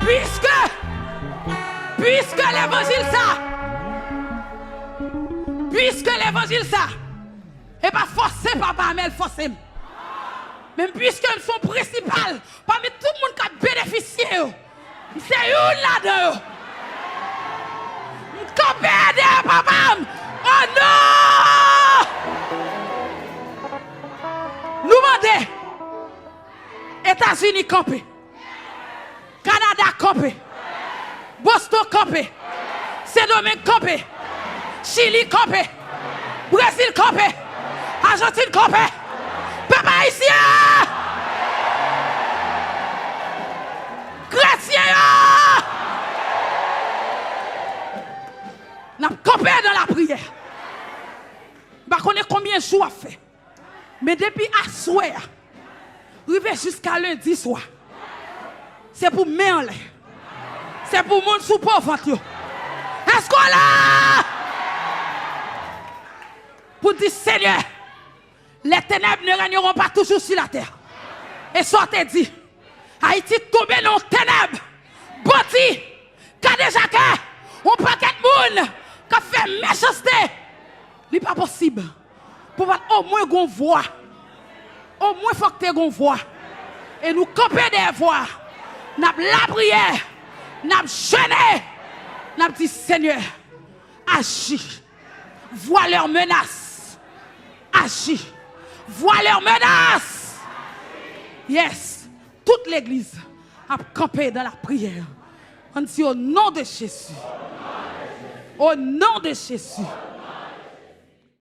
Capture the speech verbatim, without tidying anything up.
Piske, piske levanjil sa, piske levanjil sa, e pa fòse papa m, men l fòse m. Men piske m se yon prensipal pami tout moun k ap benefisye yo, m se youn ladan yo. M kanpe dèyè papa m. Oh non! Nou mande Etazini kanpe. Kanada kanpe. Boston kanpe. Sendomeng kanpe. Chili kanpe. Brezil kanpe. Ajantin kanpe. Pèp ayisyen an! Kretyen yo! N ap kanpe nan lapriyè. M pa konnen konbyen jou w ap fè. Men depi aswè a, rive jiska lendi swa, se pou men anlè. Se pou moun sou po vant yo. Èske w la? Pou di, Senyè, les ténèbres ne règneront pas toujours sur la terre. E sa w te di, Ayiti tonbe nan yon tenèb. Bandi, kadejake, yon pakèt moun k ap fè mechanste. Li pa posib pou pa t omwen gon vwa. Omwen fòk te gon vwa. E nou kanpe dèyè vwa. N ap lapriyè. N ap jene. N ap di, Senyè, aji. Vois leurs menaces. Aji. Vois leurs menaces. Yes. Tout legliz ap kanpe dans la prière. Ann di, au nom de Jésus. Au nom de Jésus.